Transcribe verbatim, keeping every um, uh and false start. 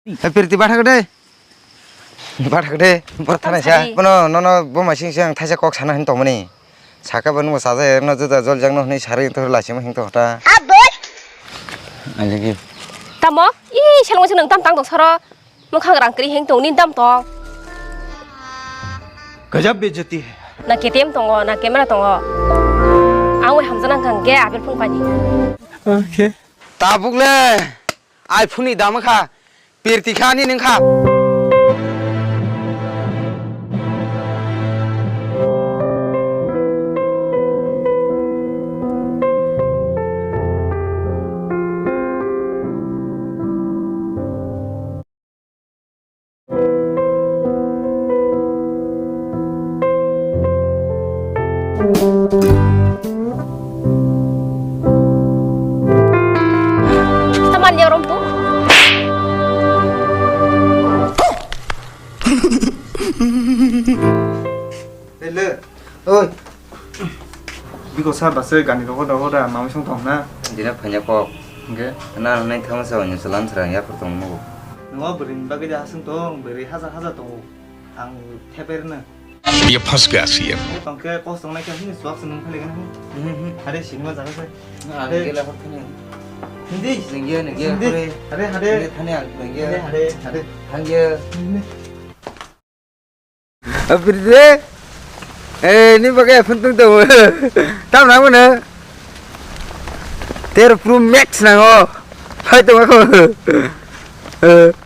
Pirti bathak de. Bathak de. Bor thana sa. Bono nono boma sing sing thaisa kok sana hin tongmani. Saka bani mo saja no juda jol jang no hini sari to la sima hin to ta. Aligi. Tamo? Ih, selong sing nang tam tang tong soro. Mukhang rang kri heng tong nin tam tong. Gajab bejati hai. Na K T M tongo, na camera tongo. Ang wai hamjana kang ge abel phung pani. Okay. Tabuk le iPhone ni dam kha, pirti kha ni nung kha. Saman ya rompu. Hello. Oi. Biko sa base gani rogo rogo da mami song tong na. Dina phanya kok. Oke. Na nai thang sa wanya salam srang ya phur tong mo. Nungo bwrwi ni bagwi da hasung tong, bwrwi haja haja tongo. Ang theper na. Ye phas gaya si ye. Tong ke kos tong nai khe hini suak se nung phale gana. Hare sinima jaga se. Na, hare gela hot thani. Hindi. Nengya, nengya, Hindi. Hare. Hare, hare. Nengya thani ang, nengya. Hare, hare. Hangya. Hindi. Abirde. Eh, ni bagai phun tung tong. Tam na mana? Ter Pro Max na ho. Hai tong ako. Eh.